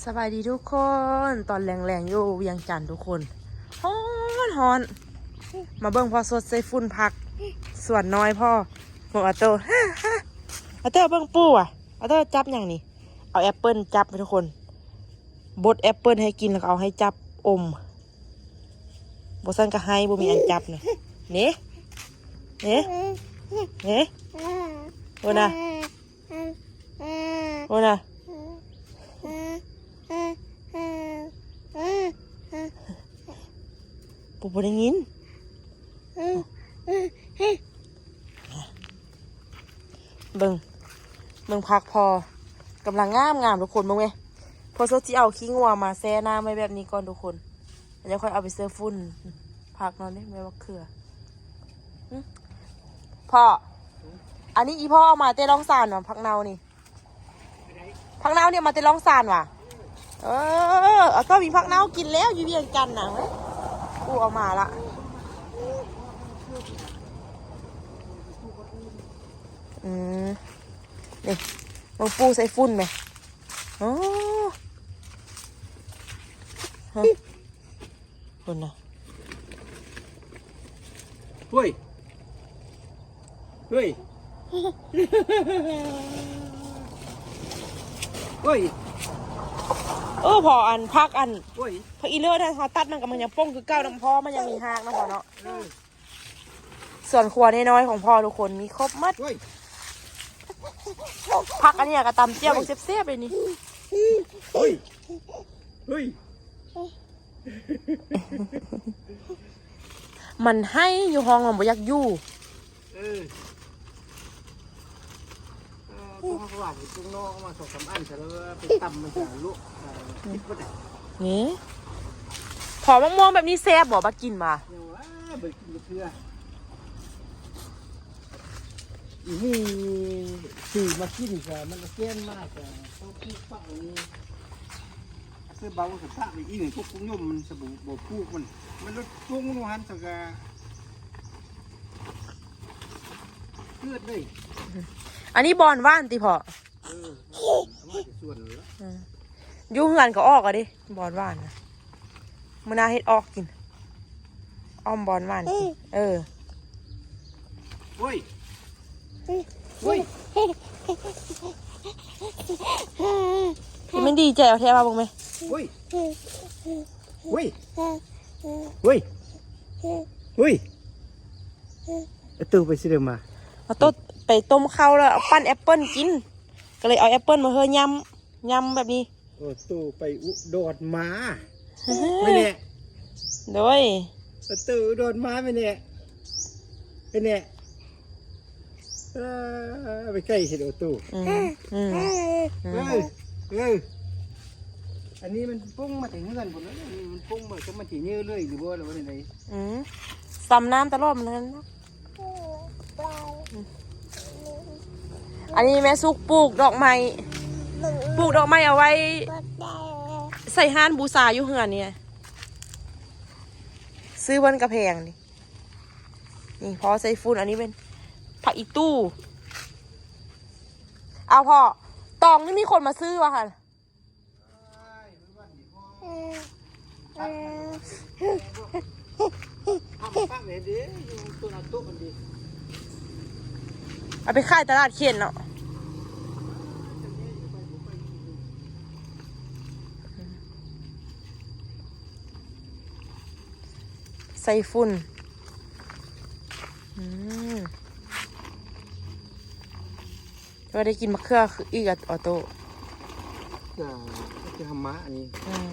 ສະບາຍດີທຸກຄົນ ຕອນແລງໆ ຢູ່ວຽງຈັນທຸກຄົນ ຮ້ອນໆ ມາເບິ່ງພໍ່ສົດໃສ່ຝຸ່ນຜັກສວນນ້ອຍພໍ່ ເບິ່ງອາໂຕ ອາໂຕເບິ່ງປູ່ອະ ອາໂຕຈັບຫຍັງນີ້ ເອົາແອັບເປິ້ນຈັບໃຫ້ທຸກຄົນ ບົດແອັບເປິ້ນໃຫ້ກິນ ແລ້ວກໍເອົາໃຫ້ຈັບອົມ ບໍ່ຊັ້ນກໍໄຫ້ ບໍ່ມີອັນຈັບນະ ເນ ເນ ເນ ໂອ້ນະ ໂອ້ນະ ບໍ່ ບໍ່ໄດ້ຍິນ. ເບິ່ງ ເບິ່ງຜັກພໍ່ ກຳລັງງາມໆ ທຸກຄົນ ເບິ່ງແມ ພໍ່ສົດຊິເອົາຂີ້ງົວມາແຊ່ນ້ຳໄວ້ແບບນີ້ກ່ອນທຸກຄົນ ແລ້ວຄ່ອຍເອົາໄປເຊີຝຸ່ນຜັກເນາະ ນີ້ແມ່ນບັກເຂືອ ຫຶ ພໍ່ ອັນນີ້ອີ່ພໍ່ເອົາມາແຕ່ລ່ອງຊານຫວາ ຜັກເນົ່ານີ້ ຜັກເນົ່ານີ້ເອົາມາແຕ່ລ່ອງຊານຫວາ ເອີ ເອົາ ຕ້ອງມີຜັກເນົ່າກິນແລ້ວຢູ່ວຽງຈັນນະ ເອີ ປູ່ເອົາມາລະ ອືມ ນີ້ ເບິ່ງປູ່ໃສ່ຝຸ່ນແມ ໂອ້ ເຮີ້ຍ ພຸ້ນນະ ເຮີ້ຍ ເຮີ້ຍ ເຮີ້ຍ ເອີ ພໍອັນ ຜັກອັນ ເຮີ້ຍ ຜັກອີເລີດຫັ້ນ ເຮົາຕັດມັນກໍມັນຍັງປົ່ງຄືເກົ່ານຳພໍ່ ມັນຍັງມີຮາກນຳພໍ່ເນາະ ເອີ ສວນຄົວນ້ອຍໆ ຂອງພໍ່ທຸກຄົນ ມີຄົບໝົດ ເຮີ້ຍ ຜັກອັນນີ້ກໍຕຳຈ້ຽວ ເຮີ້ຍ ແຊບໆ ເລີຍນີ້ ເຮີ້ຍ ເຮີ້ຍ ມັນໄຫ້ຢູ່ຫ້ອງ ມັນບໍ່ຢາກຢູ່ ເອີ ເອີ ພວກເຮົາກໍວ່າຊິປຸງນອກເອົາມາສອງສາມອັນ ຊະແລ້ວໄປຕຳມັນຊະລູກ ເອີ ອືມ ຜິດໝົດ ນີ້ ພໍມະມ່ວງແບບນີ້ແຊບບໍ່ ບັດກິນມາ ຍັງວ່າບໍ່ໄດ້ກິນຈັກເທື່ອ ອີ່ຫູຊື້ມາກິນກະ ມັນກະແກ່ນມາກະ ເຂົາປູກຝັງນີ້ ເສືອເບົາສະປະໄປອີ່ຫຍັງ ພວກກຸງຍົມມັນສະບໍ່ ບໍ່ປູກມັນ ມັນລົດປົງລົງຫັ້ນສະກະ ເກີດເລີຍ ອັນນີ້ບ່ອນຫວ່ານຕິພໍ່? ເອີ ເອົາມາຈາກສວນເລີຍ ເອີ ຢູ່ເຮືອນກໍອອກອະເດ ບ່ອນຫວ່ານນະ ມື້ໜ້າເຮັດອອກກິນ ອ້ອມບ່ອນຫວ່ານກິນ ເອີ ໂອ້ຍ ໂອ້ຍ ທີ່ມັນດີໃຈເອົາແທ້ວ່າເບິ່ງແມ ໂອ້ຍ ໂອ້ຍ ໂອ້ຍ ໂອ້ຍ ອາໂຕໄປຊິໄດ້ມາ ອາໂຕໄປຕົ້ມເຂົ້າແລ້ວ ເອົາປັ່ນແອັບເປິ້ນກິນ ກໍເລີຍເອົາແອັບເປິ້ນມາເຮີ່ຍ ຍຳ ຍຳແບບນີ້ ໂອ້ໂຕໄປອຸດອນມາ ແມ່ນແຫຼະ ໂດຍ ໂອ້ໂຕອຸດອນມາ ແມ່ນແຫຼະ ແມ່ນແຫຼະ ເອີ ໄປໃກ້ເຫັນໂອໂຕ ອືມ ອືມ ເອີ ເອີ ອັນນີ້ມັນປົງມາແຕ່ເຮືອນພຸ້ນ ອັນນີ້ມັນປົງມາ ຈັກມັນຊິເຍເລື້ອຍຫຼືບໍ່ ຫຼືວ່າແນວໃດ ອືມ ຊຳນ້ຳຕະຫຼອດມັນນັ້ນເນາະ. ອັນນີ້ແມ່ສຸກປູກດອກໄມ້ ປູກດອກໄມ້ເອົາໄວ້ໃສ່ຮ້ານບູຊາຢູ່ເຮືອນນີ້ ຊື້ເພິ່ນກະແພງນີ້ ນີ້ພໍໃສ່ຝຸ່ນ ອັນນີ້ແມ່ນຜັກອີ່ຕູ້ ເອົາພໍ່ ຕອງນີ້ມີຄົນມາຊື້ວ່າຫັ້ນ. ເອົາໄປຂາຍຕະຫຼາດເຂດເນາະ ໃສ່ຝຸ່ນ ອືມ. ແຕ່ວ່າໄດ້ກິນໝາກເຂືອອີກອາໂຕ ຈະ ຈະທຳມາອັນນີ້ ອືມ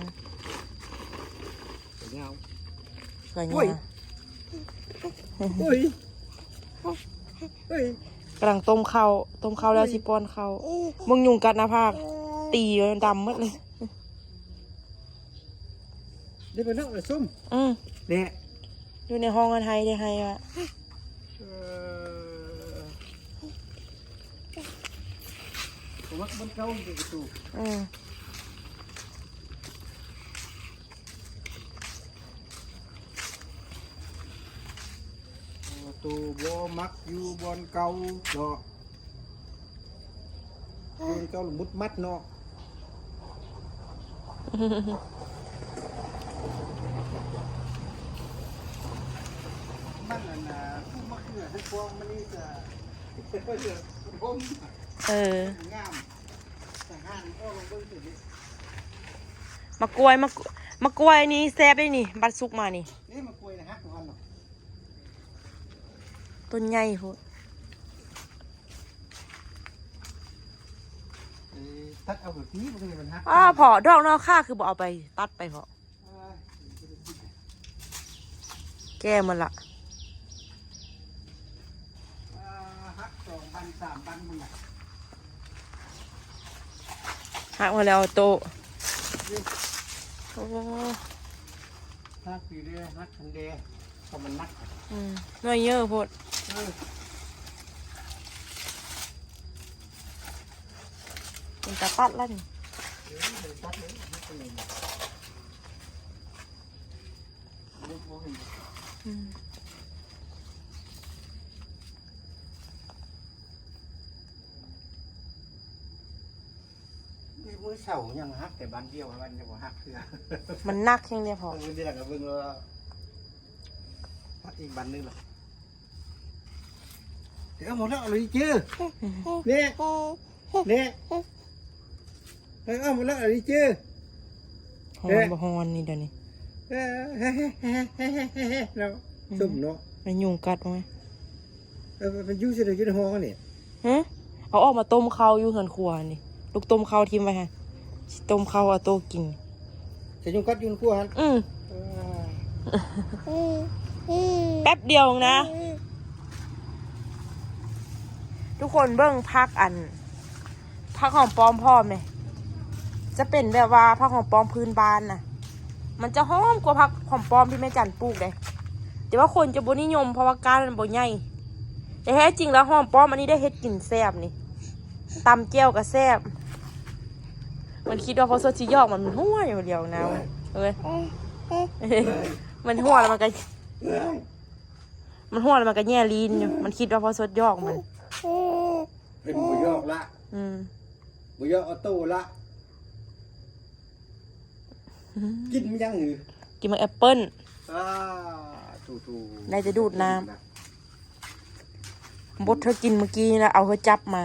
ເຂືອຍາວ ເຂືອຍາວ ໂອ້ຍ ໂອ້ຍ ໂອ້ຍ ກຳລັງຕົ້ມເຂົ້າ ຕົ້ມເຂົ້າແລ້ວ ໂອ້ຍ ຊິປ້ອນເຂົ້າ ໂອ້ຍ ເບິ່ງຍຸງກັດໜ້າຜາກ ໂອ້ຍ ຕີດຳໝົດເລີຍ. ໄດ້ໄປເນາະ ໄປຊົມ ອືມ ແຫຼະ ຢູ່ໃນຫ້ອງອັນໄຮ ໄດ້ໄຮວ່າ ເອີ ບໍ່ມັກບ່ອນເກົ່າຢູ່ປະຕູ ອືມ ໂຕບໍ່ມັກຢູ່ບ່ອນເກົ່າເນາະ. ເບິ່ງເຈົ້າໝຸດມັດເນາະ ມັນອັນນ່າ ປູກມະເຂືອໃສ່ຄອງມັນນີ້ກະ ເອີ ງາມ. ຫາກອອກມາເບິ່ງໂຕນີ້ ໝາກກ້ວຍ ໝາກ ໝາກກ້ວຍນີ້ແຊບເດ້ນີ້ ບັດສຸກມານີ້. ນີ້ໝາກກ້ວຍນະ ຫັກບໍ່ທັນດອກ ຕົ້ນໃຫຍ່ໂພດ. ເອີ ຕັດເອົາແບບນີ້ ມັນກໍເລີຍມັນຫັກ. ອ້າ ພໍ້ ດອກນອກຄ່າ ຄືບໍ່ເອົາໄປຕັດໄປເພາະ ແກ່ໝົດລະ. ອ່າ ຫັກສອງບັນສາມບັນພຸ້ນນະ ຫັກມາແລ້ວໂຕ. ໂອ້ ຫັກປີເດ ຫັກຄັນເດ ເພາະມັນໜັກ. ອືມ ໜ່ວຍເຍີະໂພດ. ເອີ ເປັນຕາຕັດລະນີ້ ເອີ ຕັດເລີຍ ມັນເປັນ ອືມ ມື້ເສົາຍັງຫັກແຕ່ບານດຽວ ມັນຍັງບໍ່ຫັກເທື່ອ ມັນໜັກແຮງເດ້ພໍ່. ເອີ ມື້ດຽວກໍເບິ່ງແລ້ວ ຫັກອີກບານໜຶ່ງລະ. ເອົາໝົດແລ້ວ ເອົາເລີຍເຈີ ແນ່ ແນ່ ເອົາໝົດແລ້ວ ເອົາເລີຍເຈີ. ຮ້ອນບໍ່ຮ້ອນນີ້ດຽວນີ້ ເນາະ ອືມ ສົມເນາະ ໄປຍຸງກັດເອົາໄວ້. ເອີ ມັນຢູ່ໃສ ຢູ່ໃນຫ້ອງນີ້ ຮະ ເອົາອອກມາຕົ້ມເຂົ້າຢູ່ເຮືອນຄົວນີ້ ລູກຕົ້ມເຂົ້າຖິ້ມໄວ້ຫັ້ນ ຊິຕົ້ມເຂົ້າເອົາໂຕກິນ. ຈະຍຸງກັດຢູ່ຄົວຫັ້ນ ອືມ ແປັບດຽວນະ. ທຸກຄົນເບິ່ງຜັກອັນ ຜັກຫອມປ້ອມພ້ອມເດ້ ຈະເປັນແບບວ່າຜັກຫອມປ້ອມພື້ນບ້ານນະ ມັນຈະຫອມກວ່າຜັກຫອມປ້ອມທີ່ແມ່ຈັນປູກເດ້ ແຕ່ວ່າຄົນຈະບໍ່ນິຍົມ ເພາະວ່າກ້ານມັນບໍ່ໃຫຍ່. ແຕ່ແທ້ຈິງແລ້ວຫອມປ້ອມອັນນີ້ໄດ້ເຮັດກິນແຊບນີ້ ຕຳແຈ່ວກໍແຊບ. ມັນຄິດວ່າພໍ່ສົດຊິຢອກມັນ ມັນຫົວຢ່າງດຽວນະ ເອີຍ ມັນຫົວແລ້ວມັນກໍ ມັນຫົວແລ້ວມັນກໍແຍ່ລີ້ນຢູ່ ມັນຄິດວ່າພໍ່ສົດຢອກມັນ. ເພິ່ນບໍ່ຢອກລະ ອືມ ບໍ່ຢອກອອໂຕ້ລະ. ກິນມັນຫຍັງຫື? ກິນໝາກແອັບເປິ້ນ. ສາທຸ ໄດ້ແຕ່ດູດນ້ຳ. ບົດເທື່ອກິນມື້ກີ້ນີ້ລະ ເອົາເທື່ອຈັບມາ.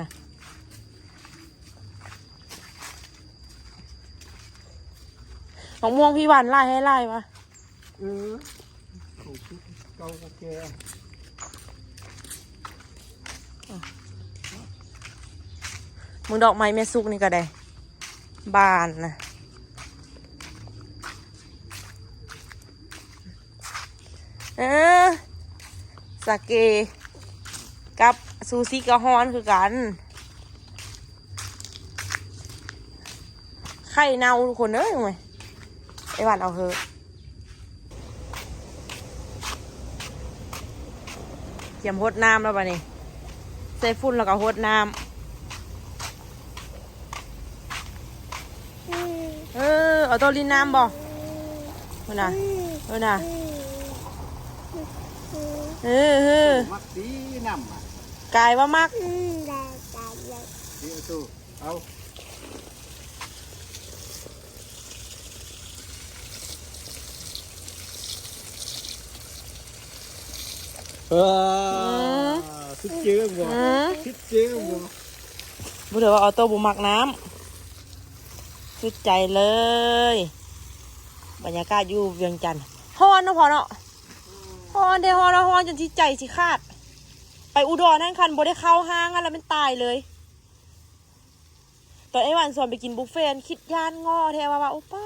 ໝາກມ່ວງພີ່ຫວານຫຼາຍ ໃຫ້ຫຼາຍວະ. ເອີ ຂອງເກົ່າຂອງແກ່. ເບິ່ງດອກໄມ້ແມ່ສຸກນີ້ກໍໄດ້ ບານນະ. ເອີ ສາເກກັບຊູຊິກໍຮ້ອນຄືກັນ. ໄຂ່ເນົ່າທຸກຄົນເອີຍ ໂອ້ຍ ໄອ້ຫວັນເອົາເຮີ ກຽມຫົດນ້ຳແລ້ວບາດນີ້ ໃສ່ຝຸ່ນແລ້ວກໍຫົດນ້ຳ. ເອີ ເອົາໂຕຫຼິ້ນນ້ຳບໍ່? ເອີ ເອີນະ ເອີນະ ເອີ ເອີ ມັກຕິນ້ຳ ກາຍວ່າມັກ ເອົາໂຕ ເອົາ ເອີ ອືມ ສຸດເຈີບໍ່? ອືມ ສຸດເຈີບໍ່? ບໍ່ຖືວ່າອອໂຕ້ບໍ່ມັກນ້ຳ ສຸດໃຈເລີຍ. ບັນຍາກາດຢູ່ວຽງຈັນ ຮ້ອນເນາະພໍ່ເນາະ ຮ້ອນແທ້ ຮ້ອນ ຮ້ອນຈົນຊິໃຈຊິຂາດ. ໄປອຸດອນຫັ້ນ ຄັນບໍ່ໄດ້ເຂົ້າຫ້າງຫັ້ນລະແມ່ນຕາຍເລີຍ. ຕອນໄອ້ຫວັນຊວນໄປກິນບຸບເຟ ຄິດຢ້ານງໍ້ແທ້ວ່າ ວ່າ ໂອ້ປ້າ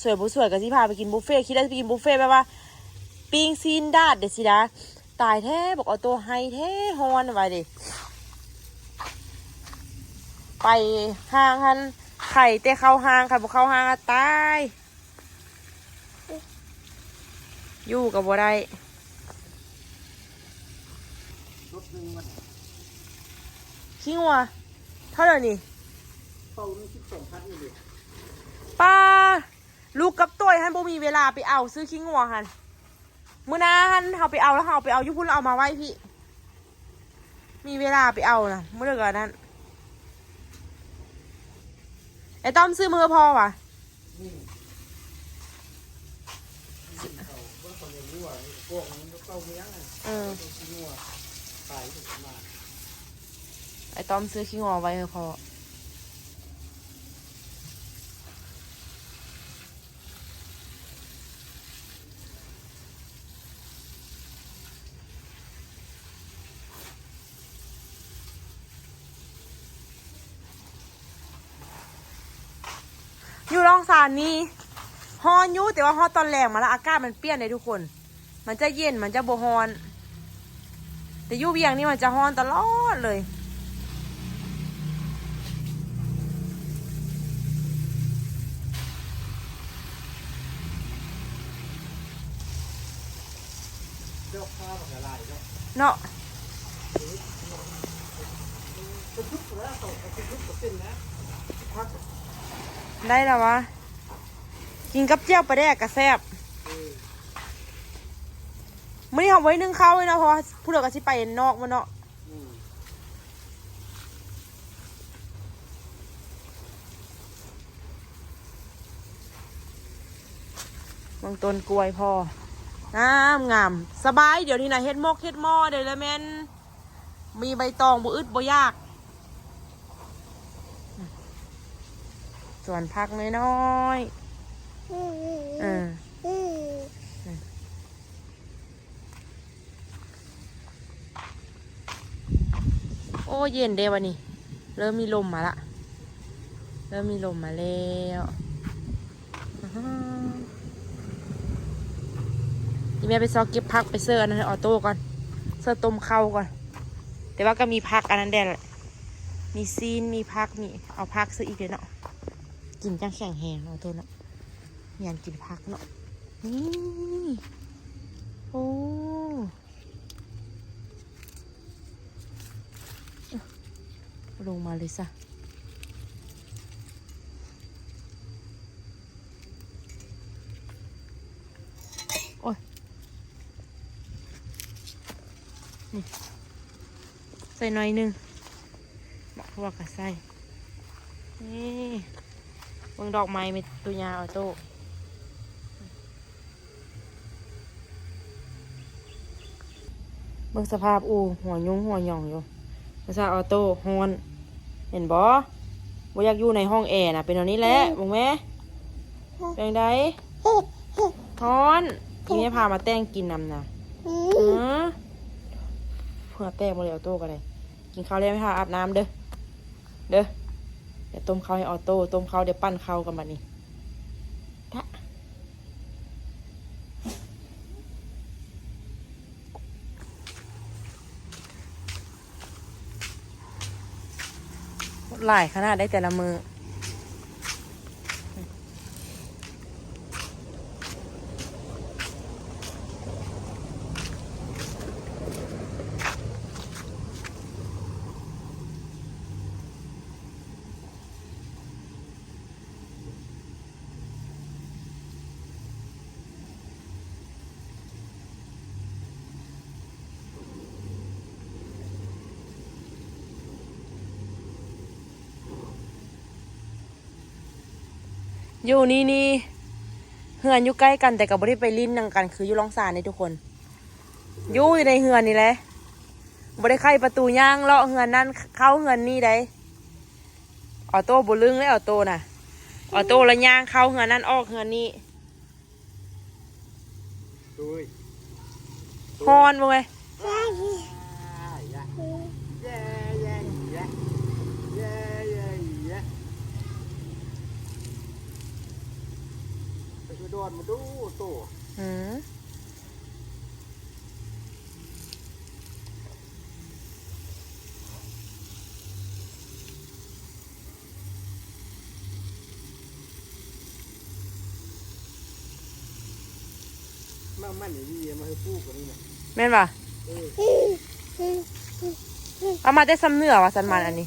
ສວຍບໍ່ສວຍກໍຊິພາໄປກິນບຸບເຟ ຄິດວ່າຊິໄປກິນບຸບເຟແບບວ່າປີ້ງຊີ້ນດາດເດຊິດາ. ຕາຍແທ້ ບັກອອໂຕ້ໄຫ້ແທ້ ຮ້ອນວ່າເດ. ໄປຫ້າງຫັ້ນ ໄຂ່ແຕ່ເຂົ້າຫ້າງ ຄັນບໍ່ເຂົ້າຫ້າງອະຕາຍ. ຢູ່ກໍບໍ່ໄດ້ ລົດໜຶ່ງມັນ ຂີ້ງົວເທົ່າໃດນີ້? ເປົາໜຶ່ງສິບສອງພັນນີ້ເດ. ປ້າ ລູກກັບໂຕຍຫັ້ນບໍ່ມີເວລາໄປເອົາ ຊື້ຂີ້ງົວຫັ້ນ ມື້ໜ້າຫັ້ນເຮົາໄປເອົາ ແລ້ວເຮົາໄປເອົາຢູ່ພຸ້ນ ແລ້ວເອົາມາໄວ້ພີ້. ມີເວລາໄປເອົານະ ມື້ເດີກອັນນັ້ນ ໄອ້ຕ້ອມຊື້ມາໃຫ້ພໍ່ຫວາ? ເ ນີ້ ເຂົາບໍ່ ເຂົາເລີຍຮູ້ວ່າກອງມັນເຂົາມີຫຍັງ ເອີ ເຂົາຊິຮູ້ວ່າຂາຍມາ ໄອ້ຕ້ອມຊື້ຂີ້ງົວໄວ້ໃຫ້ພໍ່. ຢູ່ລ່ອງຊານນີ້ຮ້ອນຢູ່ ແຕ່ວ່າຮອດຕອນແລງມາລະ ອາກາດມັນປ່ຽນເດ້ທຸກຄົນ. ມັນຈະເຢັນ ມັນຈະບໍ່ຮ້ອນ ແຕ່ຢູ່ວຽງນີ້ມັນຈະຮ້ອນຕະຫຼອດເລີຍ. ເນາະ ໄດ້ແລ້ວວະ ກິນກັບແຈ່ວປາແດກກະແຊບ. ມື້ນີ້ເຮົາບໍ່ໄດ້ໜຶ້ງເຂົ້າເລີຍເນາະ ເພາະວ່າຜູ້ເດີກະຊິໄປນອກໝົດເນາະ. ອືມ ເບິ່ງຕົ້ນກ້ວຍພໍ່ ງາມງາມ ສະບາຍ. ດຽວນີ້ນະ ເຮັດໝົກເຮັດໝໍ້ໄດ້ແລ້ວແມ່ນ ມີໃບຕອງ ບໍ່ອຶດບໍ່ຢາກ. ສວນຜັກນ້ອຍໆ ເອີ ໂອ້ ເຢັນເດ້ບາດນີ້ ເລີ່ມມີລົມມາລະ ເລີ່ມມີລົມມາແລ້ວ. ອີ່ແມ່ໄປຊອກເກັບຜັກ ໄປເສີອັນນັ້ນໃຫ້ອອໂຕ້ກ່ອນ ເສີຕົ້ມເຂົ້າກ່ອນ. ແຕ່ວ່າກໍມີຜັກອັນນັ້ນແດ່ ມີຊີ້ນ ມີຜັກ ມີ ເອົາຜັກໃສ່ອີກເດ້ເນາະ ກິນຈັ່ງແຂງແຮງເນາະ ໂຕເນາະ. ຫຍັງກິນຜັກເນາະ ນີ້ ໂອ້ ລົງມາເລີຍຊະ. ໂອ້ຍ ນີ້ ໃສ່ໜ້ອຍໜຶ່ງ ໝາກຖົ່ວກໍໃສ່. ນີ້ ເບິ່ງດອກໄມ້ແມ່ຕູ້ຍ່າອອໂຕ້ ເບິ່ງສະພາບ ອູ ຫົວຍຸງຫົວຫຍອງຢູ່. ພາສາອອໂຕ້ ຮ້ອນ ເຫັນບໍ່? ບໍ່ຢາກຢູ່ໃນຫ້ອງແອນະ ເປັນແນວນີ້ແຫຼະ. ເບິ່ງແມ້ ເປັນຈັ່ງໃດ? ຮ້ອນ. ອີ່ແມ່ພາມາແຕ່ງກິນນຳນະ. ເອີ ເຫື່ອແຕກໝົດເລີຍ ອອໂຕ້ກໍໄດ້. ກິນເຂົ້າແລ້ວແມ່ພາອາບນ້ຳເດີ ເດີ. ດຽວຕົ້ມເຂົ້າໃຫ້ອອໂຕ້ ຕົ້ມເຂົ້າ ດຽວປັ່ນເຂົ້າກັນບາດນີ້. ຫຼາຍຂະໜາດໃດແຕ່ລະມື້. ຢູ່ນີ້ນີ້ ເຮືອນຢູ່ໃກ້ກັນ ແຕ່ກໍບໍ່ໄດ້ໄປຫຼິ້ນນຳກັນ ຄືຢູ່ລ່ອງຊານນີ້ທຸກຄົນ. ຢູ່ ຢູ່ໃນເຮືອນນີ້ແຫຼະ ບໍ່ໄດ້ໄຂປະຕູຍ່າງເລາະເຮືອນນັ້ນ ເຂົ້າເຮືອນນີ້ໃດ. ອອໂຕ້ບໍ່ລຶ້ງເດ້ ອອໂຕ້ນະ ອອໂຕ້ລະຍ່າງເຂົ້າເຮືອນນັ້ນ ອອກເຮືອນນີ້. ໂອ້ຍ ຮ້ອນບໍ່ເວີຍ. ໄປດອນມາດູໂຕ. ອືມ. ມາ ມັນນີ້ດີ ມາໃຫ້ປູກອັນນີ້ນະ. ແມ່ນບໍ່? ເອີ ເອົາມາແຕ່ຊຳເໜືອວ່າຊັ້ນ ມັນອັນນີ້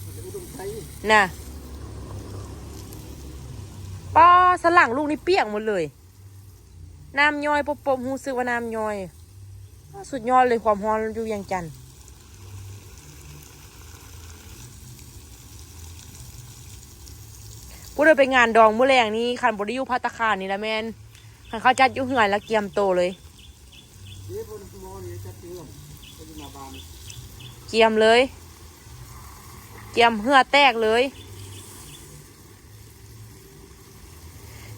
ມັນຈະອຸດົມໄຊນະ. ປ້າ ສະຫຼັງລູກນີ້ປຽກໝົດເລີຍ. ນ້ຳຍ້ອຍປົບໆ ຮູ້ສຶກວ່ານ້ຳຍ້ອຍ. ສຸດຍອດເລີຍ ຄວາມຮ້ອນຢູ່ວຽງຈັນ. ຜູ້ໃດໄປງານດອງມື້ແລງນີ້ ຄັນບໍ່ໄດ້ຢູ່ພັດຕາຄານນີ້ລະແມ່ນ ຄັນເຂົາຈັດຢູ່ເຮືອນລະກຽມໂຕເລີຍ ກຽມເລີຍ ກຽມເຫື່ອແຕກເລີຍ.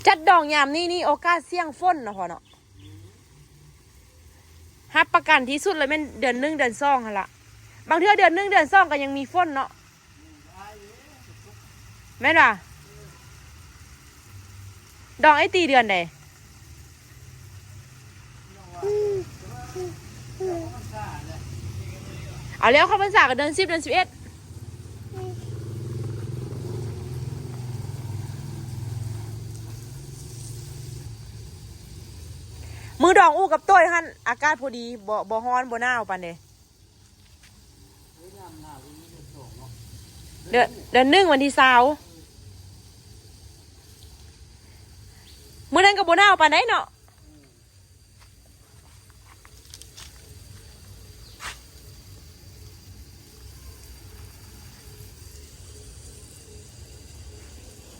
ຈັດດອງຍາມນີ້ນີ້ໂອກາດສ່ຽງຝົນເນາະພໍ່ເນາະ. ຮັບປະກັນທີ່ສຸດເລີຍແມ່ນເດືອນໜຶ່ງເດືອນສອງຫັ້ນລະ ບາງເທື່ອເດືອນໜຶ່ງເດືອນສອງກໍຍັງມີຝົນເນາະ ແມ່ນບໍ່? ດອງອ້າຍຕີເດືອນໃດ? ເອົາແລ້ວ ເຂົ້າພັນສາກໍເດືອນສິບເດືອນສິບເອັດ. ມື້ດອງອູ່ກັບໂຕ້ຍຫັ້ນ ອາກາດພໍດີ ບໍ່ ບໍ່ຮ້ອນບໍ່ໜາວປານໃດ. ເດືອນ ເດືອນໜຶ່ງວັນທີຊາວ ມື້ນັ້ນກໍບໍ່ໜາວປານໃດເນາະ.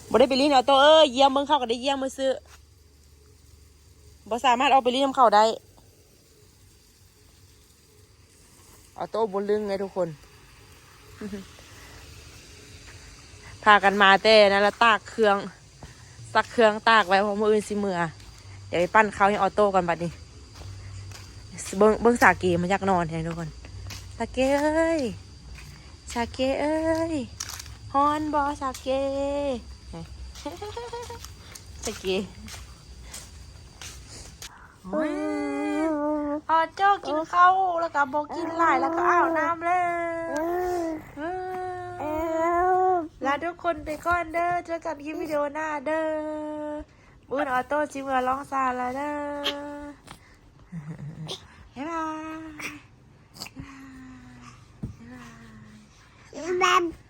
ບໍ່ໄດ້ໄປຫຼິ້ນອອໂຕ້ເອີຍ ຢ້ຽມເບິ່ງເຂົາກໍໄດ້ຢ້ຽມຊື່ໆ ບໍ່ສາມາດອອກໄປຫຼິ້ນນຳເຂົາໄດ້. ອອໂຕ້ບໍ່ລຶ້ງເດ້ທຸກຄົນ ພາກັນມາແຕ່ນັ້ນລະ ຕາກເຄື່ອງ ຊັກເຄື່ອງຕາກໄວ້ ເພາະມື້ອື່ນຊິເມືອ. ດຽວໄປປັ້ນເຂົ້າໃຫ້ອອໂຕ້ກ່ອນບັດນີ້. ເບິ່ງ ເບິ່ງສາເກ ມັນຢາກນອນແຮງທຸກຄົນ. ສາເກເອີຍ ສາເກເອີຍ ຮ້ອນບໍ່ສາເກ? ສາເກ ອອໂຕ້ກິນເຂົ້າແລ້ວກໍບໍ່ກິນຫຼາຍ ແລ້ວກໍອາບນ້ຳແລ້ວ. ລາທຸກຄົນໄປກ່ອນເດີ ເຈີກັນຄລິບວິດີໂອໜ້າເດີ. ມື້ອື່ນອອໂຕ້ຊິເມືອລ່ອງຊານແລ້ວເດີ. ບາຍບາຍ ບາຍບາຍ.